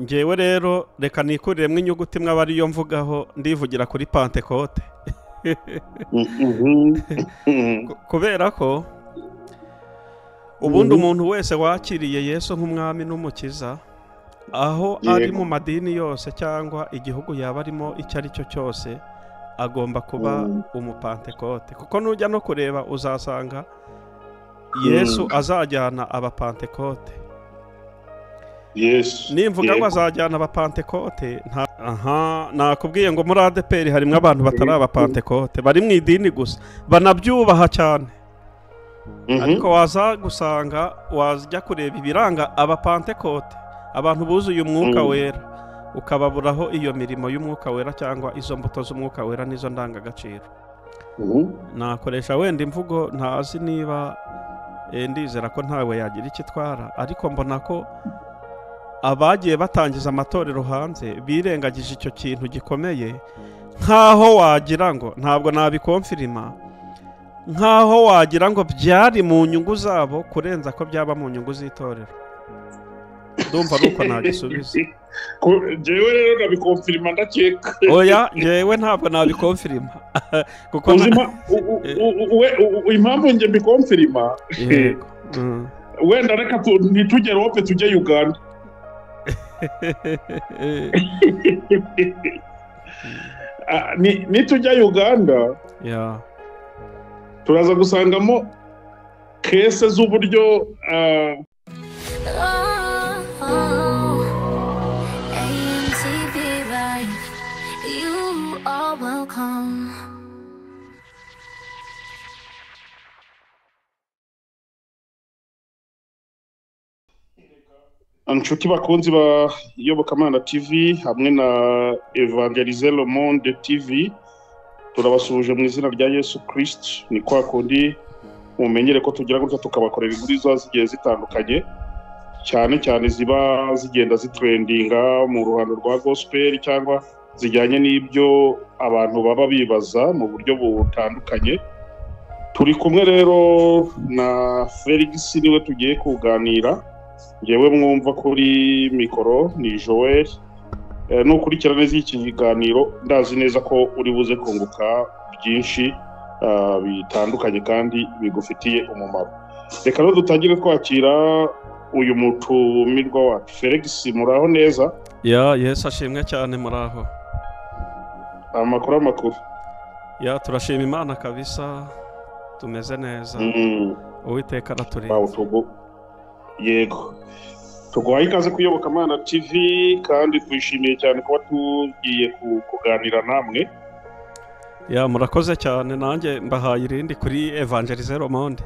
Ngewe rero reka nikuriremo inyuguti imwe aba ariyo mvugaho, ndivugira kuri Pantekote. Kubera ko ubundi umuntu wese wakiriye Yesu nk'umwami n'umukiza, aho ari mu madini yose cyangwa igihugu yaba arimo icyo ari cyo cyose, agomba kuba umupantekote. Kuko nujya no kureba uzasanga Yesu azajyana abapantekote. Nimvuga ngo azajyana abapantekote, aha nakubwiye ngo muri ADEPR harimo abantu batari abapantekote, bari mu idini gusa banabyubaha cyane. Ariko waza gusanga, wajya kureba ibiranga abapantekote, abantu buzuye umwuka wera, ukababuraho iyo mirimo y'umwuka wera cyangwa izo mbuto z'umwuka wera n'izo ndangagaciro. Nakoresha wenda imvugo ntazi niba ndizera ko ntawe yagira icyo itwara, ariko mbona ko abagiye batangiza amatorero hanze birengagije icyo kintu gikomeye, nkaho wagira ngo ntabwo nabikonfirima, nkaho wagira ngo byari mu nyungu zabo kurenza ko byaba mu nyungu z'itorero. Ndumva ari uko nagisubiza. Njyewe rero nabikonfirima ndakeka. Oya, njyewe ntabwo nabikonfirima. Kuko impamvu njye mbikonfirima, wenda reka ntitujye Europe tujye Uganda. Nitujya Uganda turaza gusangamo kese z'uburyo Inshuti bakunzi ba Iyobokamana TV hamwe na Evangelize Le Monde TV, turabasuhuje mu izina rya Yesu Christ. Ni kwa kundi mumenyere ko tugira gutya tukabakorera inkuru zigiye zitandukanye, cyane cyane ziba zigenda zitrendinga mu ruhando rwa gospel cyangwa zijyanye n'ibyo abantu baba bibaza mu buryo butandukanye. Turi kumwe rero na Felix, niwe tugiye kuganira. Ngewe mwumva kuri mikoro ni Joel. Nukurikira neza iki kiganiro ndazi neza ko uri buze kunguka byinshi bitandukanye kandi bigufitiye umumaro. Reka rero dutangire twakira uyu mutumirwa wacu Felix. Muraho neza? Ya, Yesu ashimwe cyane. Muraho. Amakuru amakuru. Ya, turashima Imana kabisa, tumeze neza. Uwiteka araturinze. Yego, tuguhaye ikaze ku Iyobokamana TV kandi twishimiye cyane kuba tugiye kuganira namwe. Ya, murakoze cyane. Nanjye mbahaye irindi kuri Evangelize Le Monde.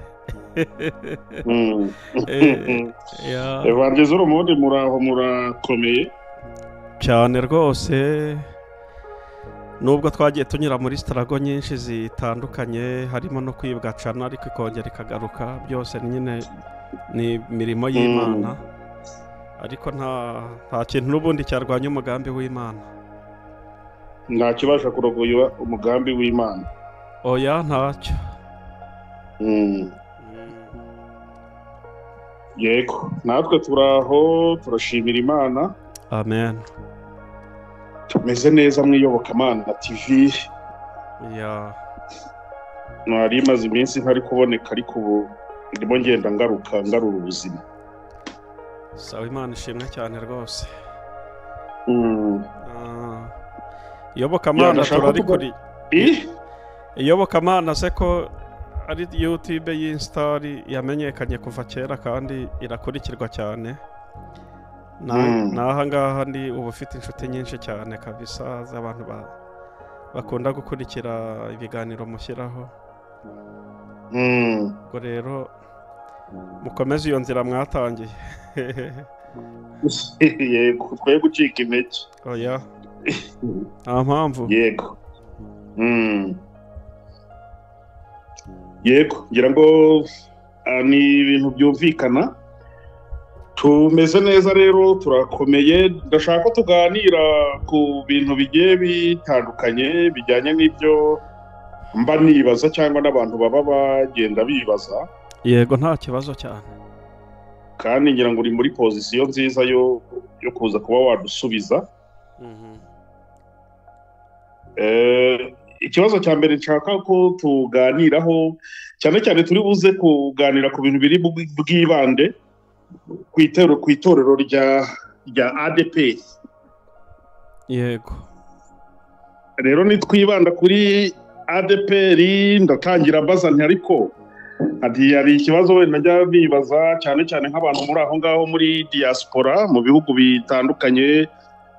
Evangelize Le Monde, muraho, murakomeye cyane rwose. Nubwo twagiye tunyura muri struggle nyinshi zitandukanye, harimo no kwibwa cana ariko ikongera ikagaruka, byose nyine ni mirimo y'Imana. Ariko nta kintu n'ubundi cyarwanya umugambi w'Imana. Nta kibasha kurogoya umugambi w'Imana. Oya, ntacyo. Yego, natwe turaho, turashimira Imana. Amen. Tumeze neza mu Iyobokamana TV. Ya, nari imaze iminsi ntari kuboneka, ariko ubu ndimo ngenda ngaruka ngarura ubuzima. Sawa, Imana ishimwe cyane rwose. Iyobokamana turarikuri. Iyobokamana se ko ari YouTube y'Instari yamenyekanye kuva kera kandi irakurikirwa cyane. Naha ngaha ndi ubu ufite inshuti nyinshi cyane kabisa z'abantu bakunda gukurikira ibiganiro mushyiraho. Ubwo rero mukomeze iyo nzira mwatangiye. Yego, twe gucika intege. Oya, nta mpamvu. Yego. Yego, ngira ngo ni ibintu byumvikana. Tumeze neza rero, turakomeye. Ndashaka ko tuganira ku bintu bigiye bitandukanye bijyanye n'ibyo mba nibaza cyangwa n'abantu baba bagenda bibaza. Yego, nta kibazo cyane. Kandi ngira ngo uri muri pozisiyo nziza yo kuza kuba wadusubiza. Ikibazo cya mbere nshaka ko tuganiraho cyane cyane, turi buze kuganira ku bintu biri bwibande ku itorero rya ADEPR. Yego. Rero nitwibanda kuri ADEPR, ndatangira mbaza nti ariko hari ikibazo wenda njya nibaza cyane cyane nk'abantu muri aho ngaho muri diaspora mu bihugu bitandukanye,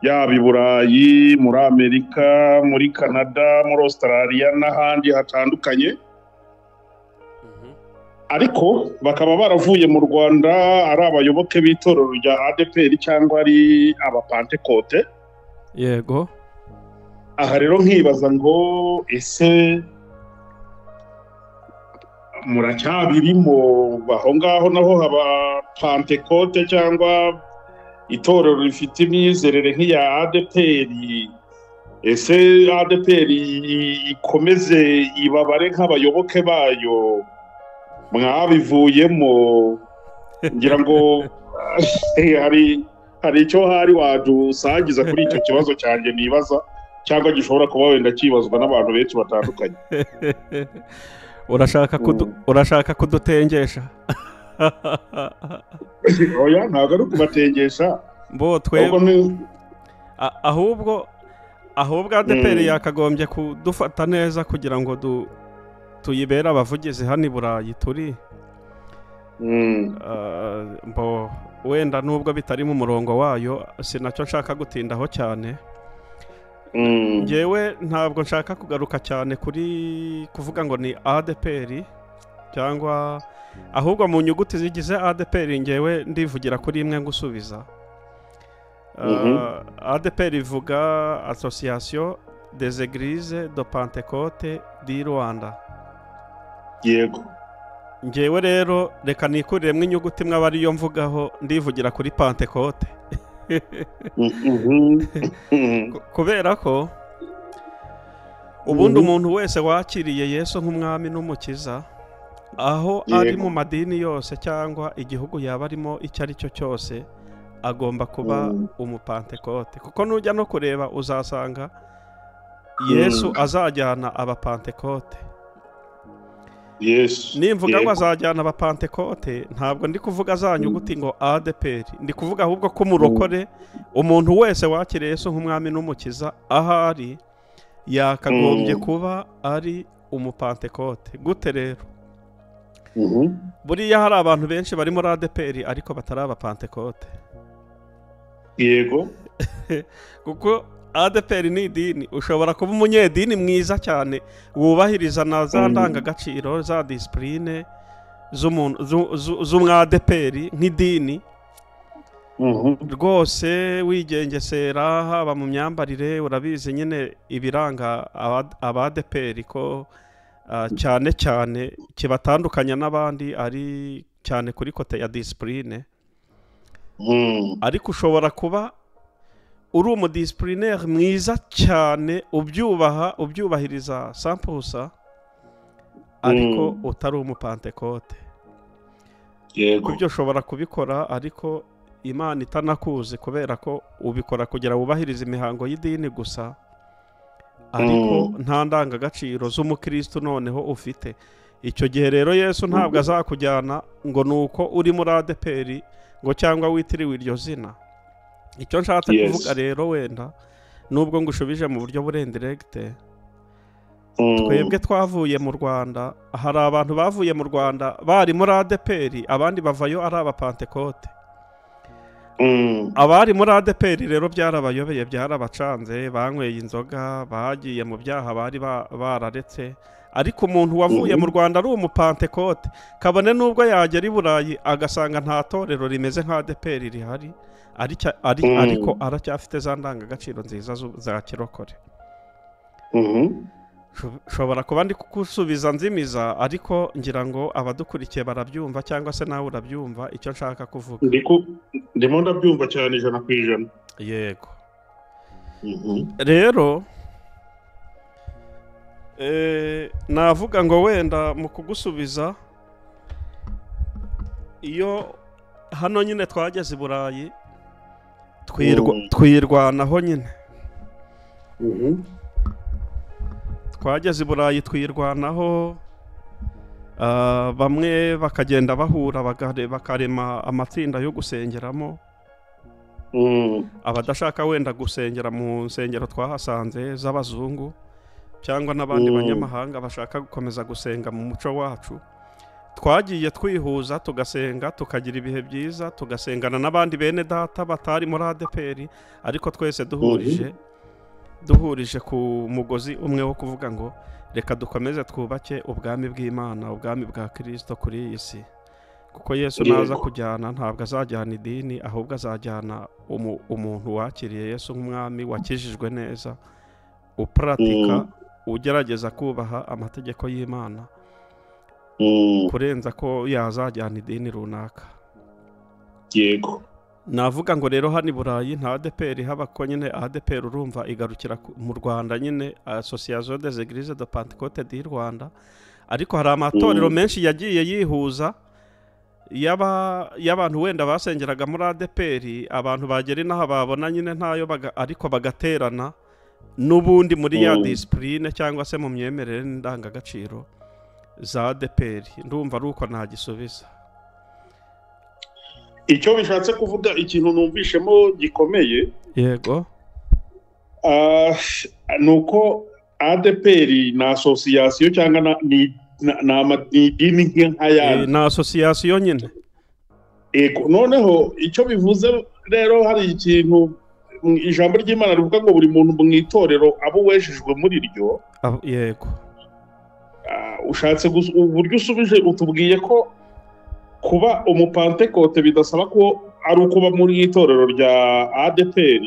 yaba i Burayi, muri Amerika, muri Canada, muri Australia n'ahandi hatandukanye, ariko bakaba baravuye mu Rwanda ari abayoboke b'itorero rya ADEPR cyangwa ari abapantekote. Yego. Aha rero nkibaza ngo ese muracyabirimo aho ngaho naho haba pantekote cyangwa itorero rifite imyizerere nk'iya ADEPR? Ese ADEPR ikomeze ibabare nk'abayoboke bayo mwabivuyemo? Ngira ngo hari icyo hari wadusangiza kuri icyo kibazo cyanjye nibaza, cyangwa gishobora kuba wenda kibazwa n'abantu benshi batandukanye. Urashaka kudutengesha? Oya, ntabwo ari ukubatengesha. Mbo twebwe ahubwo ADEPR yakagombye kudufata neza kugira ngo tuyibere abavugizi hano i Burayi turi. Mbo wenda nubwo bitari mu murongo wayo, sinacyo nshaka gutindaho cyane. Ngewe ntabwo nshaka kugaruka cyane kuri kuvuga ngo ni ADEPR cyangwa, ahubwo mu nyuguti zigize ADEPR ngewe ndivugira kuri imwe ngusubiza. ADEPR ivuga Association des Églises de Pentecôte du Rwanda. Yego. Ngewe rero reka nikuriremo inyuguti imwe aba ariyo mvugaho, ndivugira kuri Pentecote. Kubera ko ubundi umuntu wese wakiriye Yesu nk'umwami n'umukiza, aho ari mu madini yose cyangwa igihugu yaba arimo icyo ari cyo cyose, agomba kuba umupantekote. Kuko nujya no kureba uzasanga Yesu azajyana abapantekote. Nimvuga ngo azajyana abapantekote, ntabwo ndi kuvuga za nyuguti ngo ADEPR, ndi kuvuga ahubwo ko umurokore, umuntu wese wakiriye Yesu nk'umwami n'umukiza ahari yakagombye kuba ari umupantekote. Gute rero? Buriya hari abantu benshi bari muri ADEPR ariko batari abapantekote. Yego. Kuko ADEPR ni idini, ushobora kuba umunyedini mwiza cyane wubahiriza na za ndangagaciro za disipurine z'umwadeperi nk'idini rwose, wigengesera haba mu myambarire, urabizi nyine ibiranga abadeperi ko cyane cyane kibatandukanya n'abandi ari cyane kuri kote ya disipurine. Ariko ushobora kuba uri umudisipurinaire mwiza cyane, ubyubaha, ubyubahiriza 100%, ariko utari umupantekote. Yego. Ibyo ushobora kubikora ariko Imana itanakuzi, kubera ko ubikora kugira wubahirize imihango y'idini gusa, ariko nta ndangagaciro z'umukristo noneho ufite. Icyo gihe rero Yesu ntabwo azakujyana ngo nuko uri muri ADEPR ngo cyangwa witiriwe iryo zina. Icyo nshatse kuvuga rero wenda nubwo ngushubije mu buryo burendiregite, twebwe twavuye mu Rwanda, hari abantu bavuye mu Rwanda bari muri ADEPR, abandi bavayo ari abapantekote. Abari muri ADEPR rero byarabayobeye, byarabacanze, banyweye inzoga, bagiye mu byaha bari bararetse. Ariko umuntu wavuye mu Rwanda ari umupantekote, kabone nubwo yagera i Burayi agasanga nta torero rimeze nka ADEPR rihari, ariko aracyafite za ndangagaciro nziza za kirokore. Nshobora kuba ndi kugusubiza nzimiza, ariko ngira ngo abadukurikiye barabyumva cyangwa se nawe urabyumva icyo nshaka kuvuga. Ndimo ndabyumva cyane 100%. Yego. Rero navuga ngo wenda mu kugusubiza, iyo Hano nyine twageze i Burayi twirwanaho nyine. Twageze i Burayi twirwanaho, bamwe bakagenda bahura bakarema amatsinda yo gusengeramo. Abadashaka wenda gusengera mu nsengero twahasanze z'abazungu cyangwa n'abandi banyamahanga bashaka gukomeza gusenga mu muco wacu, twagiye twihuza tugasenga, tukagira ibihe byiza, tugasengana n'abandi bene data batari muri ADEPR, ariko twese duhurije ku mugozi umwe wo kuvuga ngo reka dukomeze twubake ubwami bw'Imana, ubwami bwa Kristo kuri iyi si. Kuko Yesu naza kujyana, ntabwo azajyana idini, ahubwo azajyana umuntu wakiriye Yesu nk'umwami, wakijijwe neza, uparatika, ugerageza kubaha amategeko y'Imana, kurenza ko yazajyana idini runaka. Yego. Navuga ngo rero hano i Burayi nta ADEPR haba, ko nyine ADEPR urumva igarukira mu Rwanda nyine, Association des Églises de Pentecôte du Rwanda, ariko hari amatorero menshi yagiye yihuza y'abantu wenda basengeraga muri ADEPR, abantu bagera inaha babona nyine ntayo, ariko bagaterana n'ubundi muri ya discipline cyangwa se mu myemerere n'indangagaciro za ADEPR. Ndumva ari uko ntagisubiza. Icyo bishatse kuvuga, ikintu numvishemo gikomeye, yego, ni uko ADEPR ni association cyangwa ni idini nk'ayandi, ni association nyine. Ego, noneho icyo bivuze rero, hari ikintu ijambo ry'Imana rivuga ngo buri muntu mu itorero abo wejejwe muri ryo. Yego. Ushatse uburyo usubije utubwiye ko kuba umupantekote bidasaba ko ari ukuba muri itorero rya ADEPR,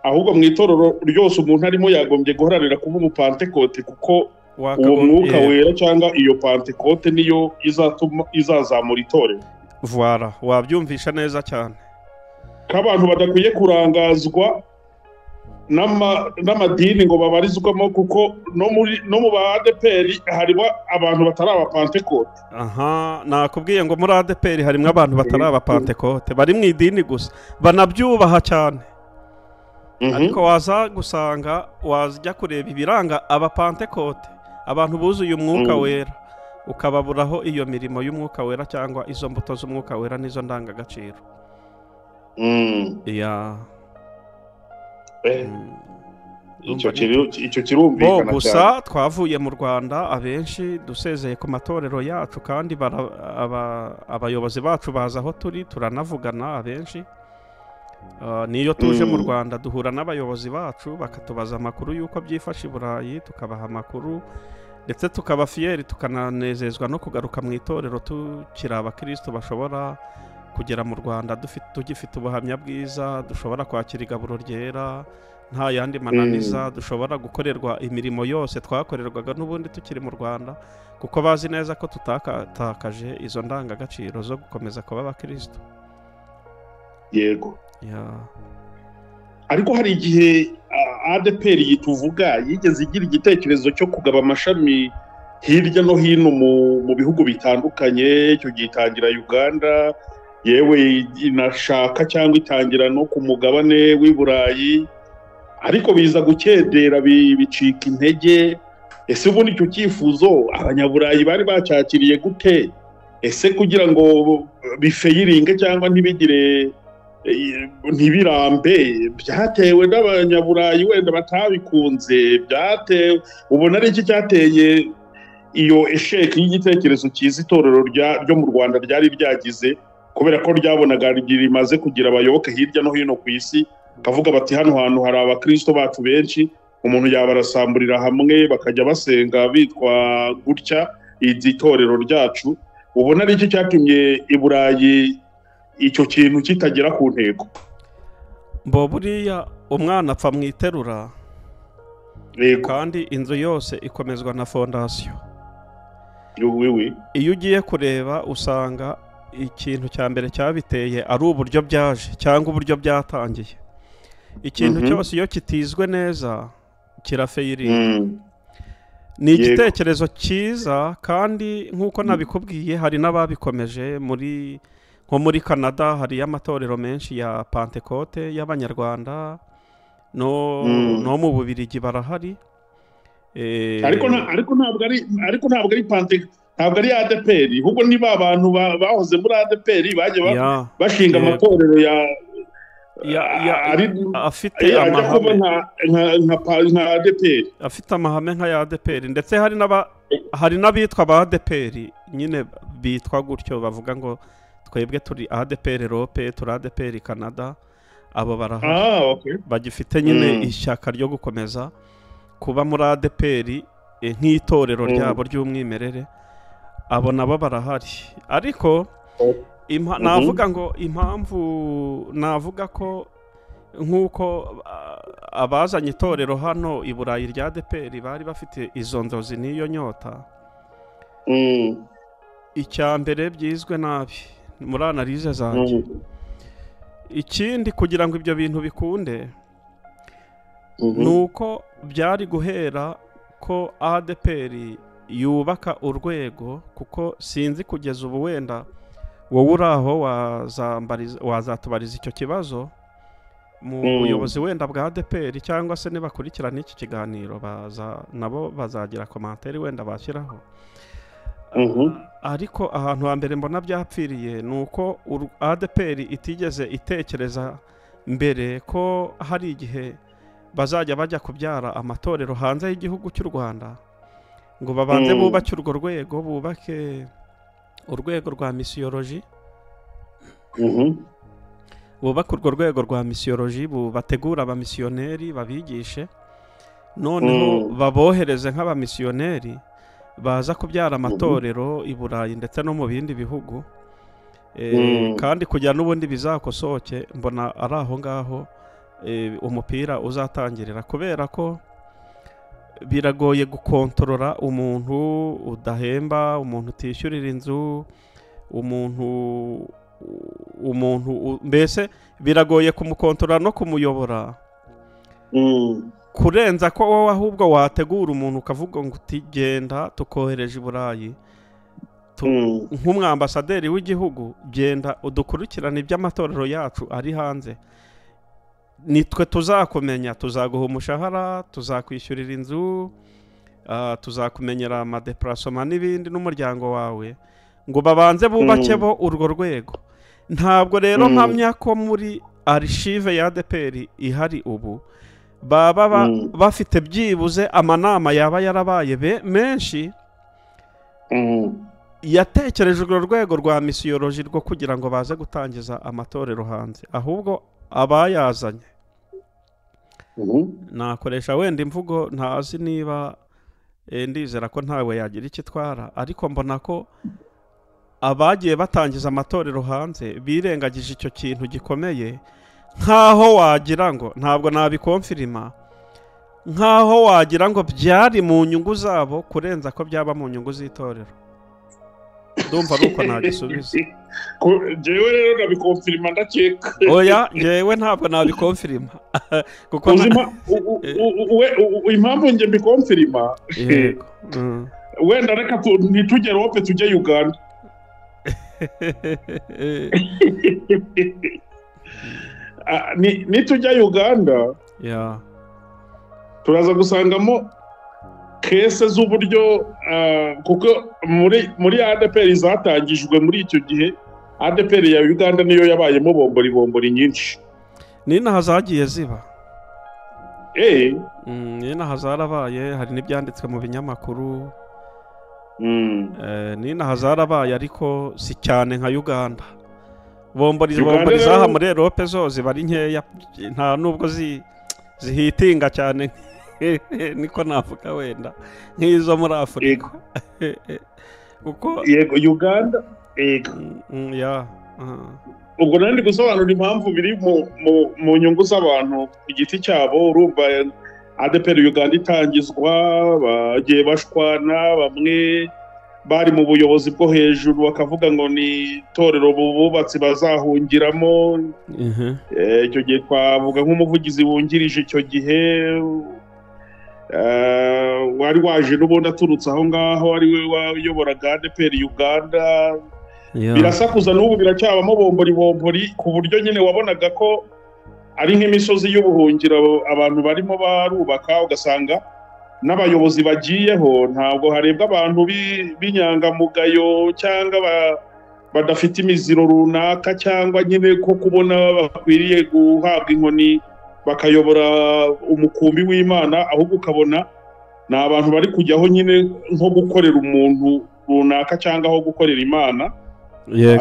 ahubwo mu itorero ryose umuntu arimo yagombye guharanira kuba umupantekote, kuko uwo mwuka wera cyangwa iyo pantekote niyo izatuma izazamura itorero. Voilà, wabyumvisha neza cyane. Ko abantu badakwiye kurangazwa n'amadini ngo babarizwamo, kuko no mu ba ADEPR harimo abantu batari abapantekote. Aha, nakubwiye ngo muri ADEPR harimo abantu batari abapantekote, bari mu idini gusa, banabyubaha cyane. Ariko waza gusanga, wajya kureba ibiranga abapantekote, abantu buzuye umwuka wera, ukababuraho iyo mirimo y'umwuka wera cyangwa izo mbuto z'umwuka wera n'izo ndangagaciro. Ya. Icyo kirumvikana. Gusa twavuye mu Rwanda abenshi dusezeye ku matorero yacu, kandi abayobozi bacu baza aho turi, turanavugana abenshi. Niyo tuje mu Rwanda duhura n'abayobozi bacu bakatubaza amakuru y'uko byifashe i Burayi, tukabaha amakuru, ndetse tukaba fiyeri, tukananezezwa no kugaruka mu itorero tukiri abakristo bashobora kugera mu Rwanda tugifite ubuhamya bwiza, dushobora kwakira igaburo ryera nta yandi mananiza, dushobora gukorerwa imirimo yose twakorerwaga n'ubundi tukiri mu Rwanda, kuko bazi neza ko tutatakaje izo ndangagaciro zo gukomeza kuba abakristo. Yego. Ariko hari igihe ADEPR yituvuga yigeze igira igitekerezo cyo kugaba amashami hirya no hino mu bihugu bitandukanye, icyo gihe itangira Uganda, yewe inashaka cyangwa itangira no ku mugabane w'i Burayi, ariko biza gukedera bicika intege. Ese ubundi icyo cyifuzo abanyaburayi bari bacyakiriye gute? Ese kugira ngo bifeyiringe cyangwa ntibigire ntibirambe, byatewe n'abanyaburayi wenda batabikunze, byatewe ubona ari iki cyateye iyo esheki y'igitekerezo cyiza itorero ryo mu Rwanda ryari ryagize, kubera ko ryabonaga rimaze kugira abayoboke hirya no hino ku isi, kavuga bati hano hantu hari abakristo bacu benshi, umuntu yabarasamburira hamwe bakajya basenga bitwa gutya iri torero ryacu. Ubona ari iki cyatumye i Burayi icyo kintu kitagera ku ntego? Mbo buriya umwana apfa mu iterura, kandi inzu yose ikomezwa na fondasiyo. Iyo ugiye kureba usanga ikintu cya mbere cyabiteye ari uburyo byaje cyangwa uburyo byatangiye. Ikintu cyose iyo kitizwe neza kirafeyiringa. Ni igitekerezo cyiza, kandi nk'uko nabikubwiye hari n'ababikomeje muri Nko muri Canada hariyo amatorero menshi ya Pentecote y'Abanyarwanda, no mu Bubiligi barahari. Ariko ntabwo ari Pentecote, ntabwo ari ADPR, ahubwo niba abantu bahoze muri ADPR bagiye bashinga amatorero ya afite amahame nka ADPR, afite amahame nka ya ADPR, ndetse hari n'abitwa ba ADPR nyine bitwa gutyo, bavuga ngo twebwe turi ADPR Europe, turi ADPR Canada. Abo barahari bagifite nyine ishyaka ryo gukomeza kuba muri ADPR nk'itorero ryabo ry'umwimerere, abo nabo barahari. Ariko navuga ngo impamvu navuga ko nk'uko abazanye itorero hano i Burayi rya ADPR bari bafite izo nzozi n'iyo nyota, icya mbere byizwe nabi muri analize zanjye. Ikindi kugira ngo ibyo bintu bikunde nuko byari guhera ko ADPR yubaka urwego, kuko sinzi kugeza ubu wenda wowe uri aho wazatubariza icyo kibazo mu buyobozi wenda bwa ADPR, cyangwa se nibakurikirana iki kiganiro nabo bazagira komantere wenda bashyiraho. Ariko ahantu hambere mbona byapfiriye ni uko ADPR itigeze itekereza mbere ko hari igihe bazajya bajya kubyara amatorero hanze y'igihugu cy'u Rwanda, ngo babanze bubake urwo rwego, bubake urwego rwa misiyoloji, bubake urwo rwego rwa misiyoloji, bategura abamisiyoneri babigishe, noneho babohereze nk'abamisiyoneri baza kubyara amatorero i Burayi ndetse no mu bindi bihugu. Kandi kugira n'ubundi bizakosoke, mbona ari aho ngaho umupira uzatangirira, kubera ko biragoye gukontorora umuntu udahemba, umuntu utishyurira inzu, umuntu mbese biragoye kumukontorora no kumuyobora, kurenza ko wowe ahubwo wategura umuntu ukavuga ngo utigenda tukohereje i Burayi nk'umwambasaderi w'igihugu, genda udukurikirane iby'amatorero yacu ari hanze, nitwe tuzakumenya, tuzaguha umushahara, tuzakwishyurira inzu, tuzakumenyera amadeparasoma n'ibindi n'umuryango wawe, ngo babanze bubake bo urwo rwego. Ntabwo rero mpamya ko muri arishive ya ADPR ihari ubu baba bafite byibuze amanama yaba yarabaye menshi yatekereje urwo rwego rwa misiyoloji rwo kugira ngo baze gutangiza amatorero hanze, ahubwo abayazanye nakoresha wenda imvugo ntazi niba ndizera ko ntawe yagira icyo itwara, ariko mbona ko abagiye batangiza amatorero hanze birengagije icyo kintu gikomeye, nkaho wagira ngo ntabwo nabikonfirima, nkaho wagira ngo byari mu nyungu zabo kurenza ko byaba mu nyungu z'itorero. Ndumva ari uko nagisubiza. Jewe rero nabikonfirima ndakeka. Oya, jewe ntabwo nabikonfirima. Kuko impamvu nge mbikonfirima, wenda reka ntitugere wope tujye Uganda. Nitujya Uganda turaza gusangamo kese z'uburyo, kuko muri ADPR zatangijwe muri icyo gihe, ADPR ya Uganda niyo yabayemo bombori bombori nyinshi, ninaha zagiye ziba ninaha zarabaye, hari n'ibyanditswe mu binyamakuru, ninaha zarabaye, ariko si cyane nka Uganda. Bombori bombori zaha muri Europe zo ziba ari nkeya, nta nubwo zihitinga cyane niko navuga wenda nk'izo muri Afurika. Kuko yego Uganda yego ya ubwo nandi gusobanura impamvu biri mu nyungu z'abantu ku giti cyabo. Urumva ADPR Uganda itangizwa bagiye bashwana, bamwe bari mu buyobozi bwo hejuru bakavuga ngo ni itorero bubatsi bazahungiramo. Icyo gihe twavuga nk'umuvugizi wungirije icyo gihe wari waje n'ubundi aturutse aho ngaho, ari we wayoboraga ADPR Uganda. Birasakuza n'ubu biracyabamo bombori bombori, ku buryo nyine wabonaga ko ari nk'imisozi y'ubuhungiro abantu barimo barubaka, ugasanga n'abayobozi bagiyeho ntabwo harebwa abantu b'inyangamugayo cyangwa badafite imiziro runaka, cyangwa nyine ko kubona bakwiriye guhabwa inkoni bakayobora umukumbi w'Imana, ahubwo ukabona ni abantu bari kujyaho nyine nko gukorera umuntu runaka cyangwa aho gukorera Imana.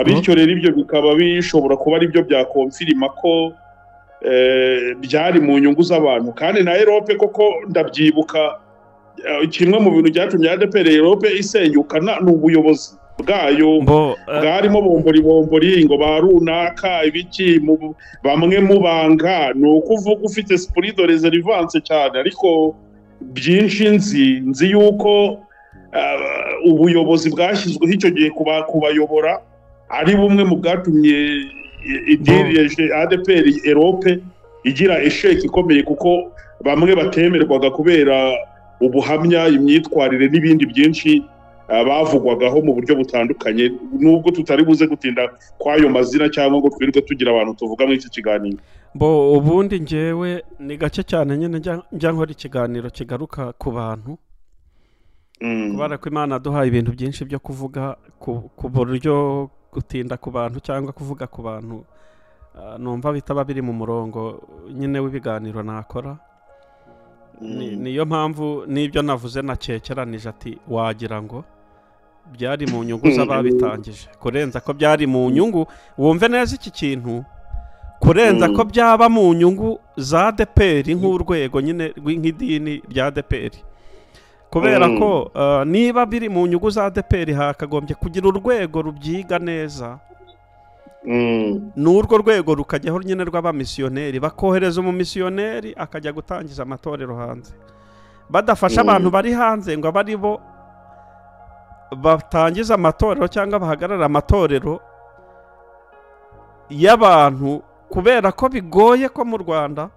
Bityo rero ibyo bikaba bishobora kuba ari byo byakonfirima ko byari mu nyungu z'abantu. Kandi na Europe koko ndabyibuka, kimwe mu bintu byatumye ADEPR Europe isenyuka ni ubuyobozi bwayo bwarimo bombori bombori ngo ba runaka ibiki bamwe mubanga, ni ukuvuga ufite esprit de réservance cyane. Ariko byinshi nzi yuko ubuyobozi bwashyizweho icyo gihe kubayobora ari bumwe mu bwatumye idini ADEPR Europe igira esheki ikomeye, kuko bamwe batemerwaga kubera ubuhamya, imyitwarire n'ibindi byinshi bavugwagaho mu buryo butandukanye, nubwo tutari buze gutinda kwayo mazina cyangwa ngo twirirwe tugira abantu tuvuga muri iki kiganiro. Bo ubundi njyewe ni gake cyane nyine njya nkora ikiganiro kigaruka ku bantu, kubera ko Imana duhaye ibintu byinshi byo kuvuga ku buryo gutinda ku bantu cyangwa kuvuga ku bantu numva bitaba biri mu murongo nyine w'ibiganiro nakora. Niyo mpamvu n'ibyo navuze nakekeranije ati wagira ngo byari mu nyungu z'ababitangije, kurenza ko byari mu nyungu, wumve neza iki kintu, kurenza ko byaba mu nyungu za ADEPR nk'urwego nyine nk'idini rya ADEPR. Kubera ko niba biri mu nyungu za ADEPR hakagombye kugira urwego rubyiga neza, n'urwo rwego rukajyaho nyine rw'abamisiyoneri, bakohereza umumisiyoneri akajya gutangiza amatorero hanze, badafasha abantu bari hanze ngo abari bo batangiza amatorero cyangwa bahagarara amatorero y'abantu, kubera ko bigoye ko mu Rwanda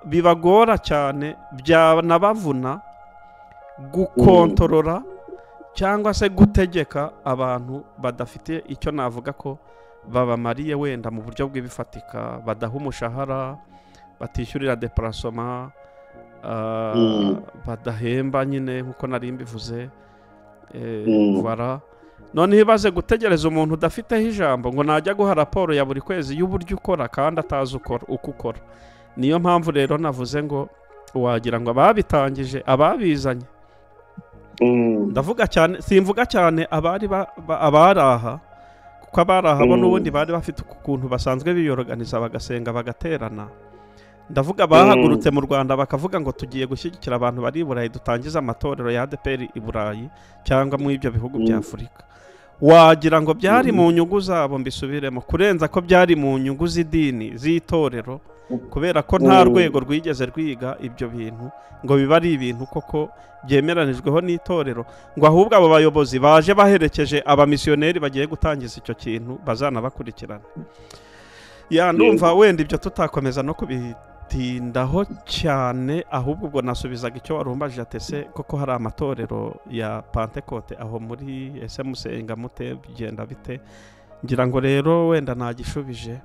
bibagora cyane, byanabavuna gukontorora cyangwa se gutegeka abantu badafite icyo navuga ko babamariye wenda mu buryo bw'ibifatika, badaha umushahara, batishyurira deparasoma, badahemba nyine nkuko nari mbivuze. Voilà. None ibaze gutegereza umuntu udafiteho ijambo ngo najya guha raporo ya buri kwezi y'uburyo ukora kandi atazi uko ukora. Niyo mpamvu rero navuze ngo wagira ngo ababitangije, ababizanye, ndavuga cyane, simvuga cyane abari abaraha, kuko abaraha bo n'ubundi bari bafite ukuntu basanzwe biyorganiza bagasenga bagaterana. Ndavuga bahagurutse mu Rwanda bakavuga ngo tugiye gushyigikira abantu bari i Burayi, dutangiza amatorero ya ADEPR i Burayi cyangwa mu ibyo bihugu bya Afurika. Wagira ngo byari mu nyungu zabo, mbisubiremo, kurenza ko byari mu nyungu z'idini z'itorero, kubera ko nta rwego rwigeze rwiga ibyo bintu ngo biba ari ibintu koko byemeranijweho n'itorero, ngo ahubwo abo bayobozi baje baherekeje abamisiyoneri bagiye gutangiza icyo kintu bazanabakurikirana. Ya ndumva wenda ibyo tutakomeza no kubitindaho cyane, ahubwo ubwo nasubizaga icyo warumbajije atese koko hari amatorero ya Pentecote aho muri ese musenga mute bigenda bite? Ngira ngo rero wenda nagishubije.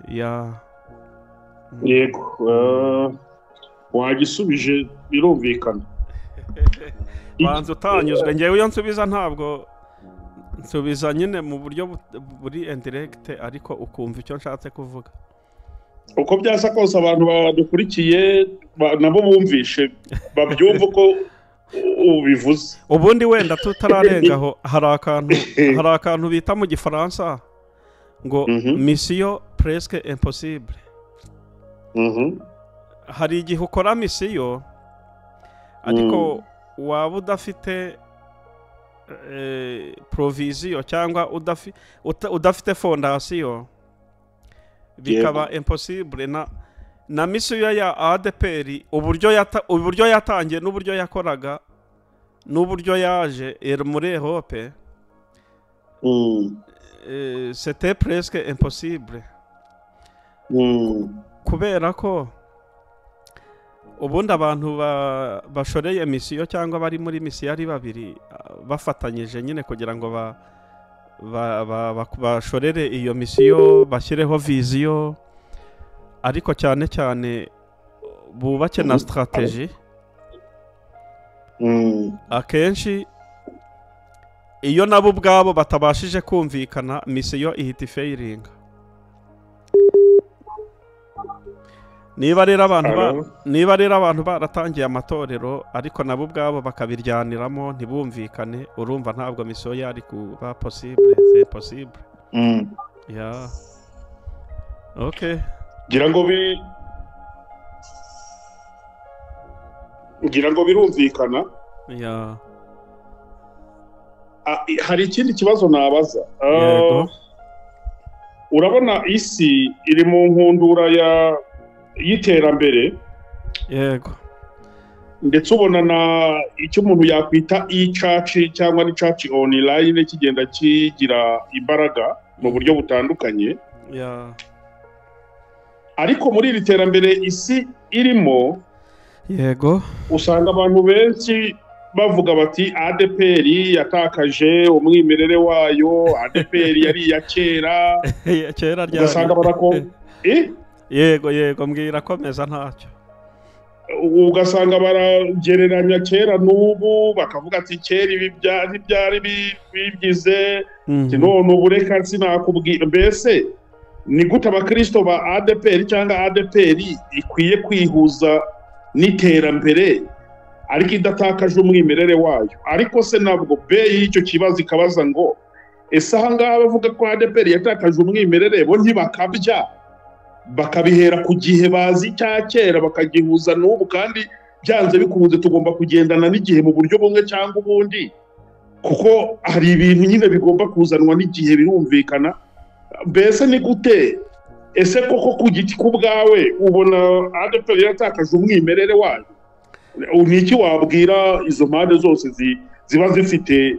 Ya yego, wagisubije birumvikana. Banza utanyuzwe, ngewe iyo nsubiza ntabwo nsubiza nyine mu buryo buri indirect, ariko ukumva icyo nshatse kuvuga. Uko byasa kose abantu badukurikiye nabo bumvishe babyumva uko ubivuze. Ubundi wenda tutararengaho, hari akantu bita mu Gifaransa ngo mission presque impossible. Hari igihe ukora misiyo ariko waba udafite provision cyangwa udafite fondation, bikaba impossible. Na misiyo ya ADEPR uburyo yatangiye n'uburyo yakoraga n'uburyo yaje muri Europe, c'était presque impossible. Kubera ko Ubundi abantu bashoreye misiyo cyangwa bari muri misiyo ari babiri bafatanyije nyine kugira ngo bashorere iyo misiyo, bashyireho viziyo, ariko cyane cyane bubake na strategy. Akenshi iyo nabo ubwabo batabashije kumvikana, misiyo ihita ifeyiringa. Niba rero abantu baratangiye amatorero ariko nabo ubwabo bakabiryaniramo ntibumvikane, urumva ntabwo misiyo yari kuba possible, c'est possible. Yeah. Okay. Ngira ngo birumvikana. Yeah. Hari ikindi kibazo nabaza. Yego. Urabona isi iri mu nkundura ya y'iterambere. Yego. Ndetse ubona na icyo umuntu yakwita e-church cyangwa ni church online kigenda kigira imbaraga mu buryo butandukanye. Yeah. Ariko muri iri terambere isi irimo, yego, usanga abantu benshi bavuga bati ADPR yatakaje umwimerere wayo, ADPR yari iya kera. Kera ryari. Ugasanga barako Yego yego, mbwira komeza ntacyo. Ugasanga baragereranya kera n'ubu, bakavuga ati kera ibi byari bibyize, none ubu reka sinakubwira. Mbese ni gute abakristo ba ADPR cyangwa ADPR ikwiye kwihuza n'iterambere ariko idatakaje umwimerere wayo? Ariko se nabwo be y'icyo kibazo ikabaza ngo ese aha ngaha bavuga ko ADPR yatakaje umwimerere, bo ntibakabya bakabihera ku gihe bazi cya kera bakagihuza n'ubu, kandi byanze bikunze tugomba kugendana n'igihe mu buryo bumwe cyangwa ubundi, kuko hari ibintu nyine bigomba kuzanwa n'igihe, birumvikana. Mbese ni gute ese koko ku giti ku bwawe ubona ADPR yatakaje umwimerere wayo? Ni iki wabwira izo mpande zose ziba zifite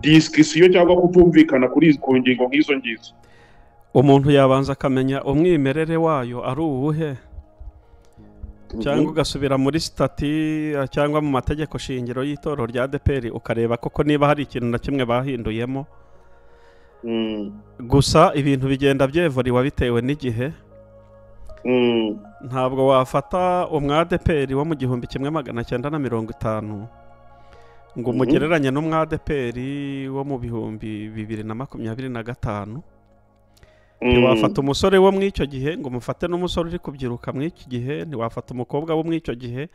discussion cyangwa kutumvikana kuri ku ngingo nk'izo ngizo? Umuntu yabanza akamenya umwimerere wayo ari uwuhe, cyangwa ugasubira muri stati cyangwa mu mategeko shingiro y'itorero rya ADPR ukareba koko niba hari ikintu na kimwe bahinduyemo. Gusa ibintu bigenda byevuriwa bitewe n'igihe. Ntabwo wafata umwadeperi wo mu 1950 ngo umugereranye n'umwadeperi wo mu 2025. Ntiwafata umusore wo muri icyo gihe ngo umufate n'umusore uri kubyiruka muri iki gihe, ntiwafata umukobwa wo muri icyo gihe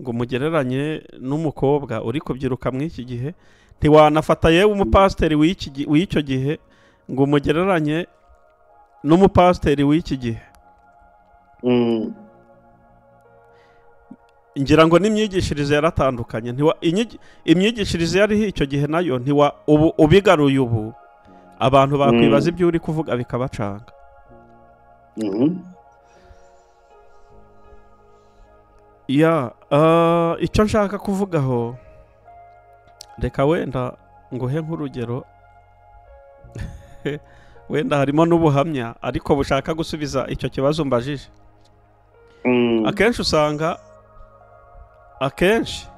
ngo umugereranye n'umukobwa uri kubyiruka muri iki gihe, ntiwanafata yewe umupasiteri w'icyo gihe ngo umugereranye n'umupasiteri w'iki gihe. Ngira ngo n'imyigishirize yaratandukanye. Imyigishirize yariho icyo gihe nayo ntiwa ubu ubigaruye ubu abantu bakwibaza ibyo uri kuvuga bikabacanga. Ya icyo nshaka kuvugaho, reka wenda nguhe nk'urugero, wenda harimo n'ubuhamya ariko bushaka gusubiza icyo kibazo mbajije. Akenshi usanga akenshi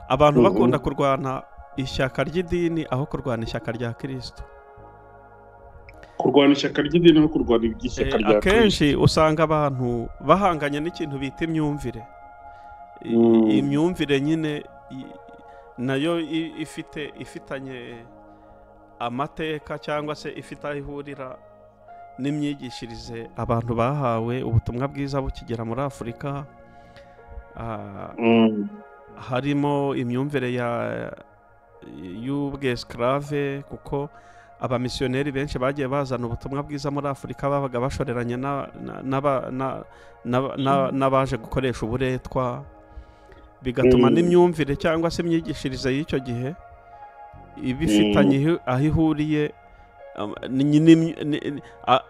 abantu bakunda kurwana ishyaka ry'idini aho kurwana ishyaka rya Kristo. Kurwana ishyaka ry'idini no kurwana ishyaka rya Kristo. Akenshi usanga abantu bahanganye n'ikintu bita imyumvire. Imyumvire nyine nayo ifite ifitanye amateka cyangwa se ifite aho ihurira n'imyigishirize abantu bahawe ubutumwa bwiza bukigera muri Afurika. Harimo imyumvire y'ubwesclave, kuko abamisiyoneri benshi bagiye bazana ubutumwa bwiza muri Afurika babaga bashoreranye n'abaje gukoresha uburetwa, bigatuma n'imyumvire cyangwa se imyigishirize y'icyo gihe ibifitanye aho ihuriye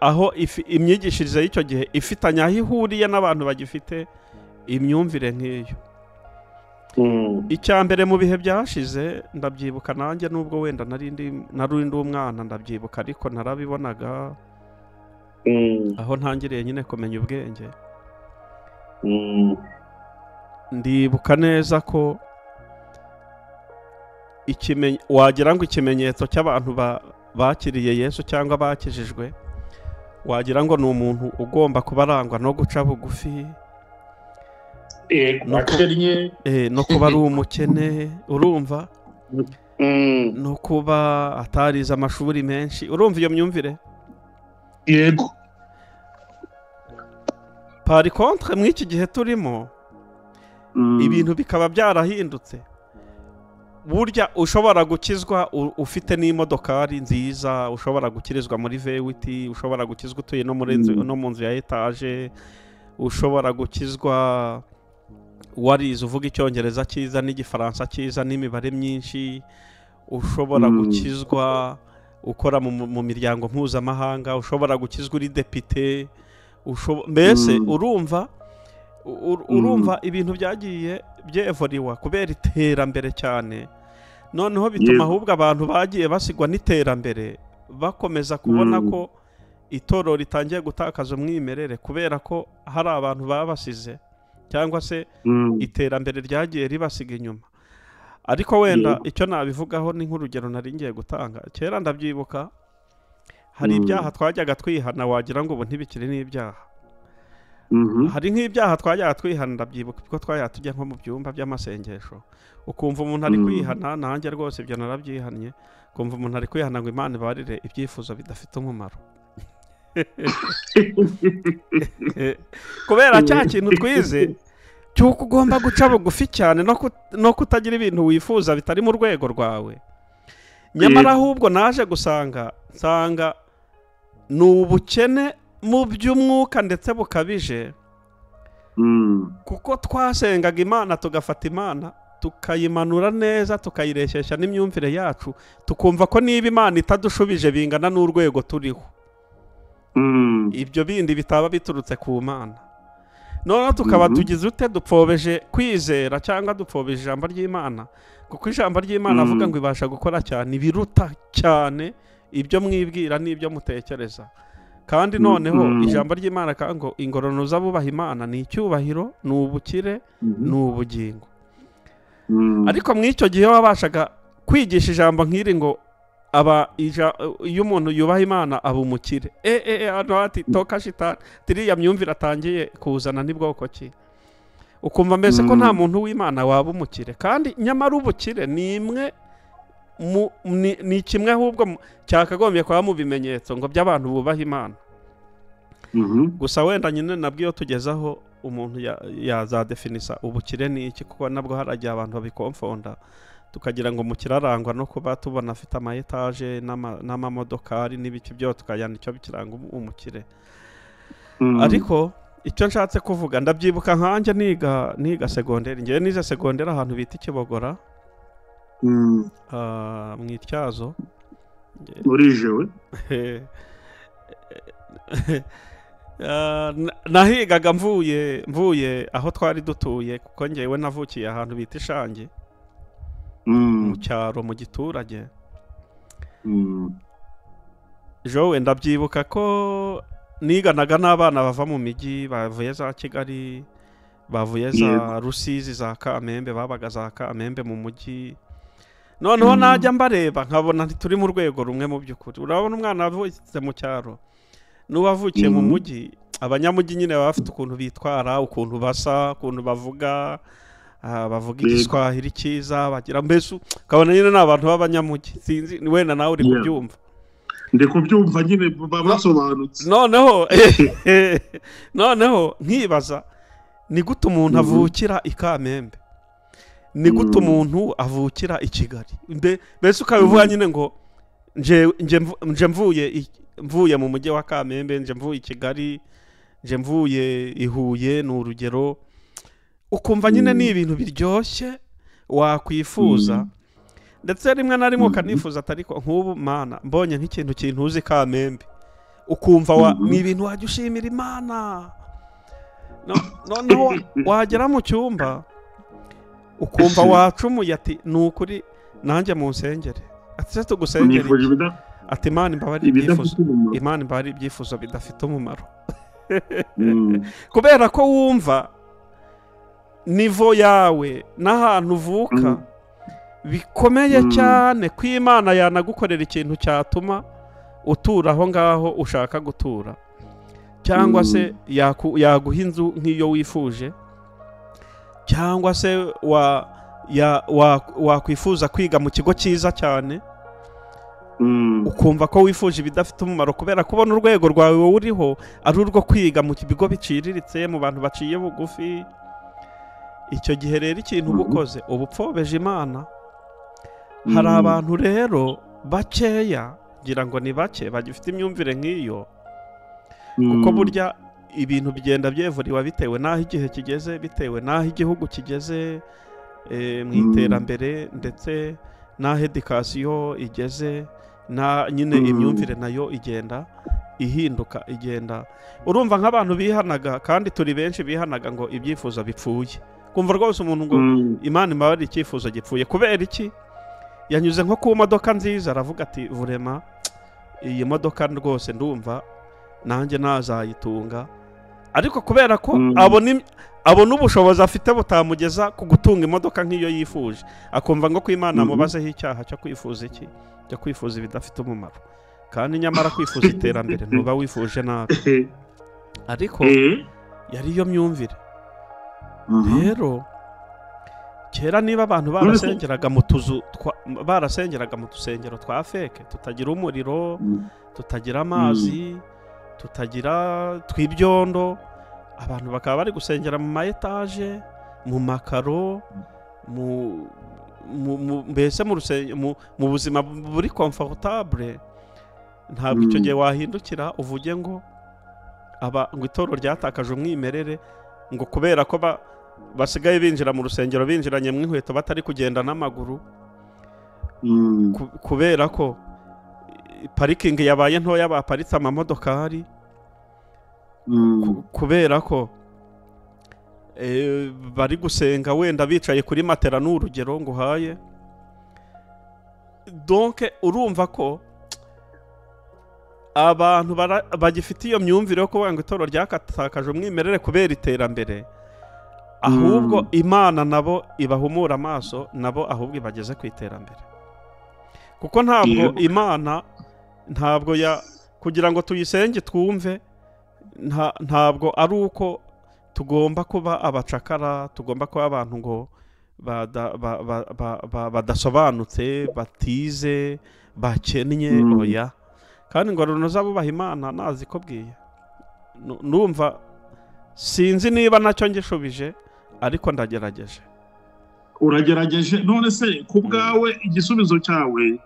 aho imyigishirize y'icyo gihe ifitanye aho ihuriye n'abantu bagifite imyumvire nk'iyo. Icya mbere mu bihe byashize ndabyibuka nanjye, nubwo wenda nari ndi umwana ndabyibuka, ariko narabibonaga aho ntangiriye nyine kumenya ubwenge. Ndibuka neza ko wagira ngo ikimenyetso cy'abantu bakiriye Yesu cyangwa bakijijwe, wagira ngo ni umuntu ugomba kuba arangwa no guca bugufi, no kuba ari umukene, urumva, no kuba atarize amashuri menshi, urumva iyo myumvire. Yego. Par contre muri iki gihe turimo ibintu bikaba byarahindutse. Burya ushobora gukizwa ufite n'imodokari nziza, ushobora gukirizwa muri V8, ushobora gukizwa utuye no muri no mu nzu ya etage, ushobora gukizwa warize uvuga icyongereza cyiza n'igifaransa cyiza n'imibare myinshi, ushobora gukizwa ukora mu miryango mpuzamahanga, ushobora gukizwa uri depite, mbese urumva urumva ibintu byagiye byevoriwa kubera iterambere cyane. Noneho bituma ahubwo abantu bagiye basigwa n'iterambere bakomeza kubona ko itorero ritangiye gutakaza umwimerere, kubera ko hari abantu babasize cyangwa se iterambere ryagiye ribasiga inyuma. Ariko wenda icyo nabivugaho ni nk'urugero nari ngiye gutanga. Kera ndabyibuka hari ibyaha twajyaga twihana wagira ngo ubu ntibikiri n'ibyaha. Hari nk'ibyaha twajyaga twihana, ndabyibuka kuko twajyaga tujya nko mu byumba by'amasengesho, ukumva umuntu ari kwihana, nanjye rwose ibyo narabyihannye, ukumva umuntu ari kwihana ngo Imana ibarire ibyifuzo bidafite umumaro. Kubera cya kintu twize cy'uko ugomba guca bugufi cyane no kutagira ibintu wifuza bitari mu rwego rwawe. Nyamara ahubwo naje gusanga nsanga ni ubukene mu by'umwuka ndetse bukabije, kuko twasengaga Imana tugafata Imana tukayimanura neza, tukayireshyeshya n'imyumvire yacu, tukumva ko niba Imana itadushubije bingana n'urwego turiho, ibyo bindi bitaba biturutse ku Mana. Noneho tukaba tugize ute, dupfobeje kwizera cyangwa dupfobeje ijambo ry'Imana, kuko ijambo ry'Imana avuga ngo ibasha gukora cyane ibiruta cyane ibyo mwibwira n'ibyo mutekereza. Kandi noneho ijambo ry'Imana ngo ingororano z'abubaha Imana ni icyubahiro, ni ubukire, ni ubugingo. Ariko muri icyo gihe wabashaga kwigisha ijambo nk'iri ngo aba iyo umuntu yubaha Imana aba umukire, ati toka shitani, tiriya myumvire atangiye kuzana n'ibwoko ki, ukumva mbese ko nta muntu w'Imana waba umukire. Kandi nyamara ubukire ni imwe ni kimwe ahubwo cyakagombye kuba mu bimenyetso ngo by'abantu bubaha Imana. Gusa wenda nyine nabwo iyo tugezaho umuntu yazadefinisa ubukire ni iki, kuko nabwo haragiye abantu babikomfonda tukagira ngo umukire arangwa no kuba tubona afite ama etaje n'amamodokari n'ibiki byose, tukajyana icyo bikiranga umukire. Ariko icyo nshatse kuvuga, ndabyibuka nkanjye niga segonderi, ngewe nize segonderi ahantu bita Ikibogora mu Ityazo. Urijewe? Nahigaga mvuye aho twari dutuye, kuko ngewe navukiye ahantu bita Ishangi mu cyaro mu giturage. Jowe ndabyibuka ko niganaga n'abana bava mu mijyi, bavuye za Kigali, bavuye za Rusizi, za Kamembe, babaga za Kamembe mu mujyi. Noneho najya mbareba nkabona ntituri mu rwego rumwe mu by'ukuri. Urabona umwana wavutse mu cyaro n'uwavukiye mu mujyi, abanyamujyi nyine baba bafite ukuntu bitwara, ukuntu basa, ukuntu bavuga, bavuga igiswahili cyiza, bagira mbese ukabona nyine ni abantu b'abanyamujyi. Sinzi wenda nawe uri kubyumva. Ndi kubyumva nyine basobanutse. Noneho nkibaza ni gute umuntu avukira i Kamembe, ni gute umuntu avukira i Kigali, mbese ukabivuga nyine ngo nje mvuye mu mujyi wa Kamembe, nje mvuye i Kigali, nje mvuye i Huye, ni urugero. Ukumva nyine ni ibintu biryoshye wakwifuza, ndetse rimwe na rimwe ukanifuza atariko nk'ubu Mana mbonye nk'ikintu kintuzi Kamembe, ukumva ni ibintu wajya ushimira Imana. Noneho wagera mu cyumba ukumva wacumuye, ati ni ukuri nanjye mu nsengere, ati se tugusengere, ati Imana imbabarire ibyifuzo, Imana imbabarire ibyifuzo bidafite umumaro. Kubera ko wumva Nivo yawe n'ahantu uvuka bikomeye cyane ko Imana yanagukorera ikintu cyatuma utura aho ngaho ushaka gutura, cyangwa se yaguha inzu nk'iyo wifuje, cyangwa se wakwifuza kwiga mu kigo cyiza cyane, ukumva ko wifuje ibidafite umumaro kubera kubona urwego rwawe wowe uriho ari urwo kwiga mu bigo biciriritse, mu bantu baciye bugufi. Icyo gihe rero ikintu uba ukoze uba upfobeje Imana. Hari abantu rero bakeya, ngira ngo ni bake bagifite imyumvire nk'iyo, kuko burya ibintu bigenda byevuriwa bitewe n'aho igihe kigeze, bitewe n'aho igihugu kigeze mu iterambere, ndetse n'aho edikasiyo igeze, na nyine imyumvire nayo igenda ihinduka, igenda. Urumva nk'abantu bihanaga, kandi turi benshi bihanaga ngo ibyifuzo bipfuye, kumva rwose umuntu ngo Imana imbabarire icyifuzo gipfuye. Kubera iki? Yanyuze nko ku modoka nziza aravuga ati vurema iyi modoka rwose ndumva nanjye nazayitunga, ariko kubera ko abona ubushobozi afite butamugeza ku gutunga imodoka nk'iyo yifuje, akumva ngo ko Imana amubazeho icyaha cyo kwifuza iki, cyo kwifuza ibidafite umumaro. Kandi nyamara kwifuza iterambere ntuba wifuje nabi, ariko yari iyo myumvire. Rero kera niba abantu barasengeraga mu tuzu, barasengeraga mu tusengero twa feke, tutagira umuriro, tutagira amazi, tutagira tw'ibyondo, abantu bakaba bari gusengera mu ma etaje, mu makaro, mu mbese mu buzima buri comfortable, ntabwo icyo gihe wahindukira uvuge ngo aba ngo itorero ryatakaje umwimerere, ngo kubera ko basigaye binjira mu rusengero binjiranye mu inkweto batari kugenda n'amaguru, kubera ko parikingi yabaye ntoya baparitse amamodokari, kubera ko bari gusenga wenda bicaye kuri matera, n'urugero nguhaye. Donc urumva ko abantu bagifite iyo myumvire yo kuvuga ngo itorero ryatakaje umwimerere kubera iterambere, ahubwo Imana nabo ibahumura amaso, nabo ahubwo ibageze ku iterambere. Kuko ntabwo Imana, ntabwo ya kugira ngo tuyisenge twumve, ntabwo ari uko tugomba kuba abacakara, tugomba kuba abantu ngo badasobanutse, batize, bakennye, oya. Kandi ngo runoza bubaha Imana nazi ko bwiye. Ndumva sinzi niba nacyo ngishubije, ariko ndagerageje. Uragerageje. None se ku bwawe igisubizo cyawe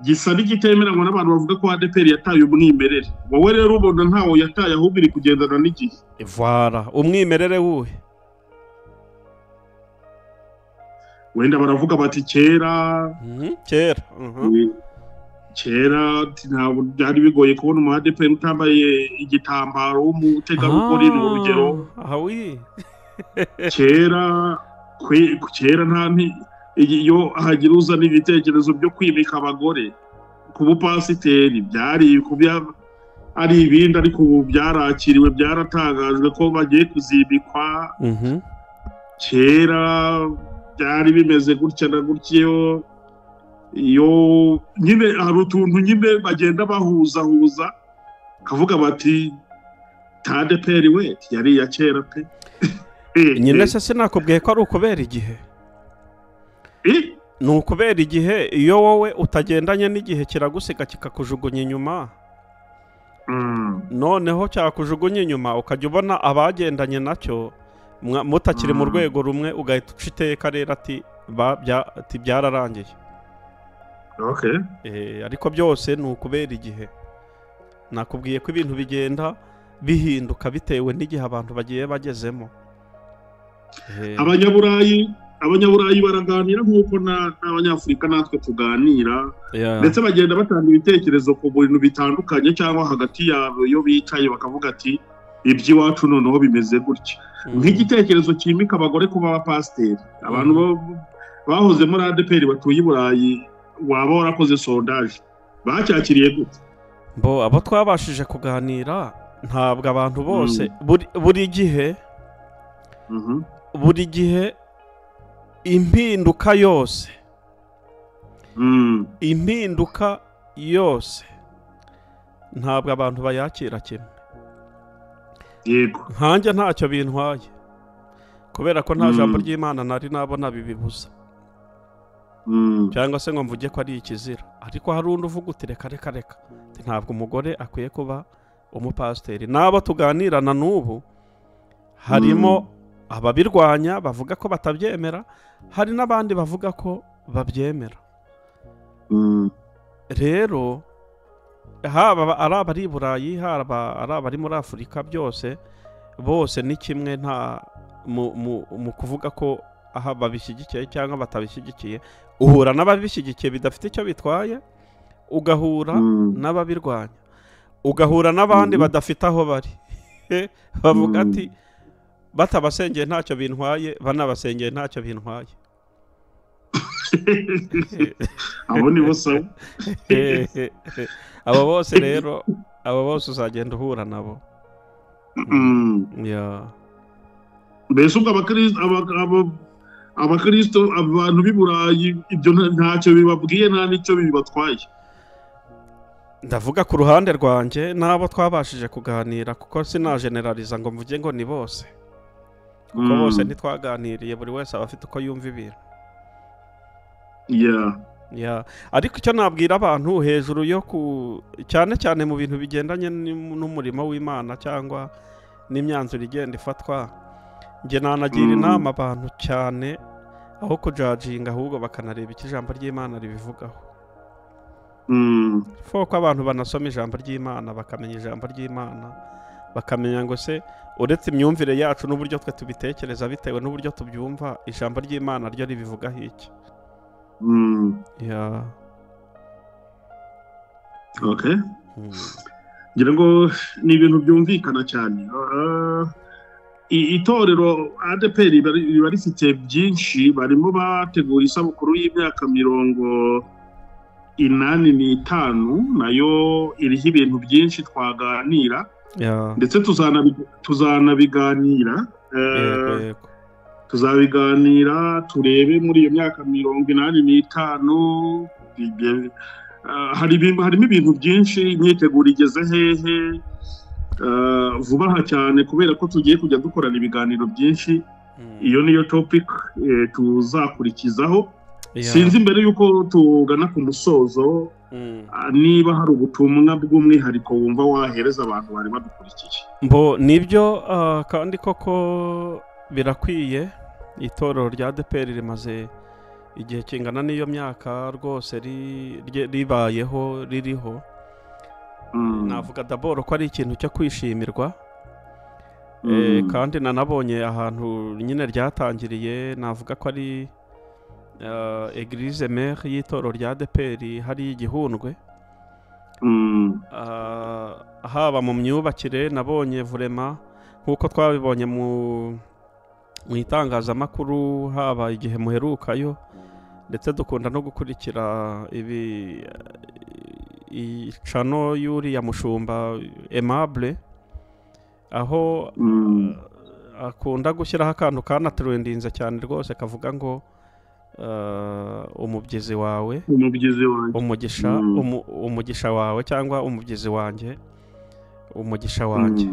gisa n'igitemeranywa n'abantu bavuga ko ADEPR yataye umwimerere? Wowe rero ubona ntawo yataye, ahubwo iri kugendana n'igihe. Voilà, umwimerere wuhe? Wenda baravuga bati kera kera kera ntabwo byari bigoye kubona umu ADEPR utambaye igitambaro w'umutegarugori, ni urugero. Kera kera nta iyo hagira uzana ibitekerezo byo kwimika abagore ku bupasiteri byari ari ibindi, ariko ubu byarakiriwe, byaratangajwe ko bagiye kuzibikwa. Kera byari bimeze gutya na gutyo, iyo nyine hari utuntu nyine bagenda bahuzahuza kavuga bati ADEPR we yari iya kera pe. Nyine se sinakubwiye ko ari ukubera igihe? Ni ukubera igihe. Iyo wowe utagendanye n'igihe kiragusiga kikakujugunya inyuma. Noneho cyakujugunya inyuma ukajya ubona abagendanye nacyo mutakiri mu rwego rumwe, ugahita uca iteka rero ati byararangiye. Ariko byose ni ukubera igihe. Nakubwiye ko ibintu bigenda bihinduka bitewe n'igihe abantu bagiye bagezemo. Abanyaburayi baraganira nk'uko n'abanyafurika natwe tuganira, ndetse bagenda batanga ibitekerezo ku bintu bitandukanye, cyangwa hagati yabo iyo bicaye bakavuga ati iby'iwacu noneho bimeze gutya. Nk'igitekerezo cyimika abagore kuba abapasiteri, abantu bahoze muri ADEPR batuye i Burayi, waba warakoze sondage bacyakiriye gute? Bo abo twabashije kuganira, ntabwo abantu bose buri gihe Buri gihe impinduka yose, impinduka yose ntabwo abantu bayakira kimwe. Yego. Nkanjye ntacyo bintwaye kubera ko nta jambo ry'Imana nari nabona bibibuza, cyangwa se ngo mvuge ko ari ikizira. Ariko hari undi uvuga uti reka reka reka, ntabwo umugore akwiye kuba umupasiteri. N'abo tuganirana n'ubu harimo ababirwanya bavuga ko batabyemera, hari n'abandi bavuga ko babyemera. Rero haba ari abari i Burayi, haba ari abari muri Afurika, byose bose ni kimwe, nta mu kuvuga ko aha babishyigikiye cyangwa batabishyigikiye. Uhura n'ababishyigikiye bidafite icyo bitwaye, ugahura n'ababirwanya, ugahura n'abandi badafite aho bari bavuga ati batabasengeye ntacyo bintwaye, banabasengeye ntacyo bintwaye. Abo ni bose. Abo bose rero, abo bose uzagenda uhura nabo. Mbese ubwo abakristo abantu b'i Burayi ibyo ntacyo bibabwiye, nta n'icyo bibatwaye? Ndavuga ku ruhande rwanjye n'abo twabashije kuganira, kuko sinageneraliza ngo mvuge ngo ni bose, kuko bose ntitwaganiriye, buri wese aba afite uko yumva ibintu. Ariko icyo nabwira abantu hejuru yo ku cyane cyane mu bintu bigendanye n'umurimo w'Imana cyangwa n'imyanzuro igenda ifatwa, njye nanagira inama abantu cyane aho kujajinga, ahubwo bakanareba icyo ijambo ry'Imana ribivugaho. Foko abantu banasoma ijambo ry'Imana, bakamenya ijambo ry'Imana, bakamenya ngo se uretse imyumvire yacu n'uburyo twe tubitekereza bitewe n'uburyo tubyumva, ijambo ry'Imana ryo ribivugaho iki? Okay. Ngira ngo ni ibintu byumvikana cyane. Itorero ADEPR riba rifite byinshi, barimo bategura isabukuru y'imyaka 85, nayo iriho ibintu byinshi twaganira, ndetse tuzanabiganira. Tuzabiganira turebe muri iyo myaka 85 harimo ibintu byinshi, imyiteguro igeze hehe vuba aha cyane, kubera ko tugiye kujya dukorana ibiganiro byinshi. Iyo niyo topic tuzakurikizaho. Sinzi mbere yuko tugana ku musozo, niba hari ubutumwa bw'umwihariko wumva wahereza abantu bari badukurikiye. Mbo nibyo, kandi koko birakwiye. Itorero rya ADEPR rimaze igihe kingana n'iyo myaka rwose ribayeho, ririho. Navuga daboro ko ari ikintu cyo kwishimirwa, kandi nanabonye ahantu nyine ryatangiriye, navuga ko ari Eglise Mère y'itorero rya ADEPR hari igihundwe. Haba mu myubakire nabonye vurema nk'uko twabibonye mu itangazamakuru, haba igihe muherukayo, ndetse dukunda no gukurikira ibi icano y'uriya mushumba Aimable, aho akunda gushyiraho akantu kanatrendinze cyane rwose, kavuga ngo umubyizi wawe, umugisha, umugisha wawe cyangwa umubyizi wanjye, umugisha wanjye.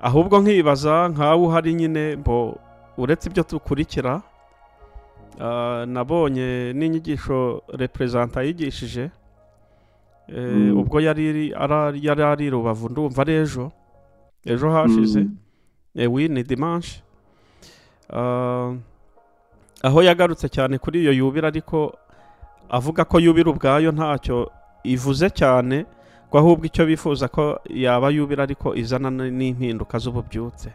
Ahubwo nkibaza nkawe uhari nyine, mbo uretse ibyo tukurikira, nabonye n'inyigisho representa yigishije ubwo yari ari Rubavu, ndumva ari ejo hashize, oui ni dimanche, aho yagarutse cyane kuri iyo yubira, ariko avuga ko yubira ubwayo ntacyo ivuze cyane, ko ahubwo icyo bifuza ko yaba yubira ariko izana n'impinduka z'ububyutse.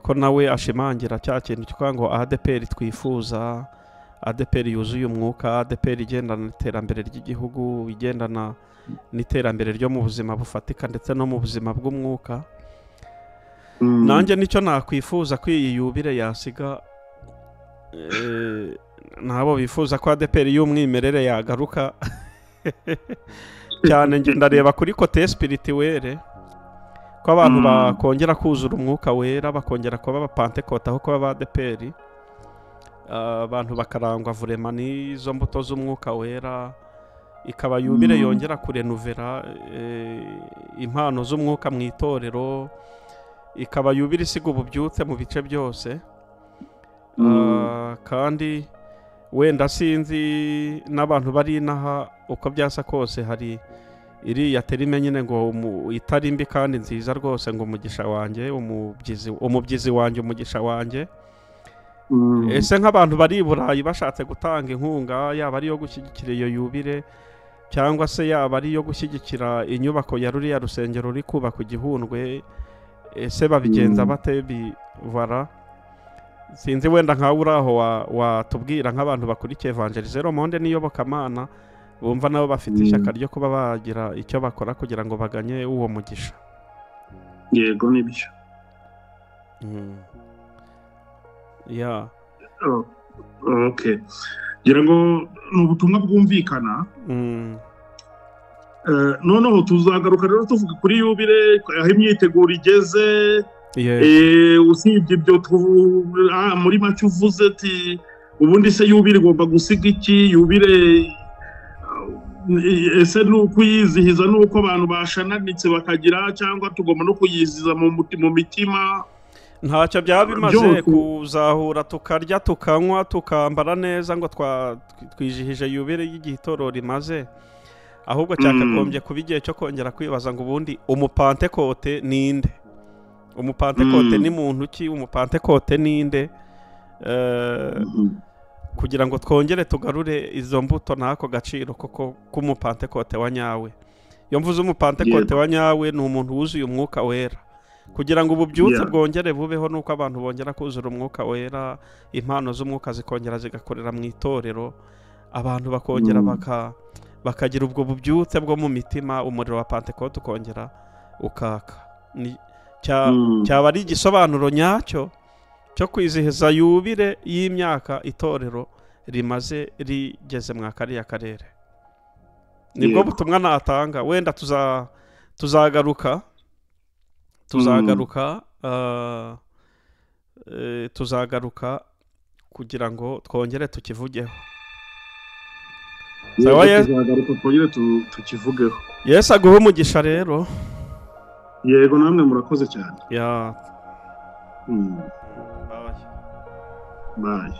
Ko nawe ashimangira cya kintu cyo ngo ADEPR twifuza, ADEPR yuzuye umwuka, ADEPR igendana n'iterambere ry'igihugu, igendana n'iterambere ryo mu buzima bufatika ndetse no mu buzima bw'umwuka. Nanjye nicyo nakwifuza ko iyi yubire yasiga, nabo bifuza ko ADEPR y'umwimerere yagaruka cyane. Nge ndareba kuri côté spirituelle, Ko abantu bakongera kuzura umwuka wera, bakongera kuba abapantekote aho kuba abadeperi, abantu bakarangwa vurema n'izo mbuto z'umwuka wera, ikaba yubile yongera kurenuvera impano z'umwuka mu itorero, ikaba yubile isiga ububyutse mu bice byose. Kandi wenda sinzi n'abantu bari inaha uko byasa kose, hari iriya terime nyine ngo itari mbi kandi nziza rwose, ngo umugisha wanjye, umubyizi wanjye, umugisha wanjye. Ese nk'abantu bari i Burayi bashatse gutanga inkunga, yaba ari iyo gushyigikira iyo yubile cyangwa se yaba ari iyo gushyigikira inyubako ya ruriya rusengero ruri kubaka Gihundwe, ese babigenza bate? Bivara sinzi, wenda nkawe uri aho watubwira nk'abantu bakurikiye Évangéliser le Monde n'iyobokamana, bumva nabo bafite ishyaka ryo kuba bagira icyo bakora kugira ngo baganye uwo mugisha. Yego nibyo. Ya. Okay. Ngira ngo ni ubutumwa bwumvikana. Noneho tuzagaruka rero tuvuga kuri yubile, aho imyiteguro igeze. Usibye ibyo muri make uvuze ati ubundi se yubile igomba gusiga iki? Yubile ese ni ukuyizihiza nuko abantu bashananitse bakagira, cyangwa tugomba no kuyizihiza mu mitima? Ntacyo byaba bimaze kuzahura tukarya tukanywa tukambara neza ngo twijihije yubile y'igihe itorero rimaze, ahubwo cyakagombye kuba igihe cyo kongera kwibaza ngo ubundi umupantekote ninde? Umupantekote ni muntu ki? Umupantekote ninde? Kugira ngo twongere tugarure izo mbuto n'ako gaciro koko k'umupantekote wa nyawe. Iyo mvuze umupantekote wa nyawe, ni umuntu wuzuye umwuka wera. Kugira ngo ububyutse bwongere bubeho nuko abantu bongera kuzura umwuka wera, impano z'umwuka zikongera zigakorera mu itorero, abantu bakongera bakagira ubwo bubyutse bwo mu mitima, umuriro wa Pantekote ukongera ukaka. Cyaba ari igisobanuro nyacyo cyo kwizihiza yubile y'imyaka itorero rimaze rigeze mwa kariya karere. Nibwo butumwa natanga. Wenda tuzagaruka tuzagaruka kugira ngo twongere tukivugeho. Tuzagaruka twongere tukivugeho. Yesu aguhe umugisha rero. Yego namwe murakoze cyane. Ya. Bye.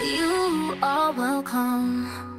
You are welcome.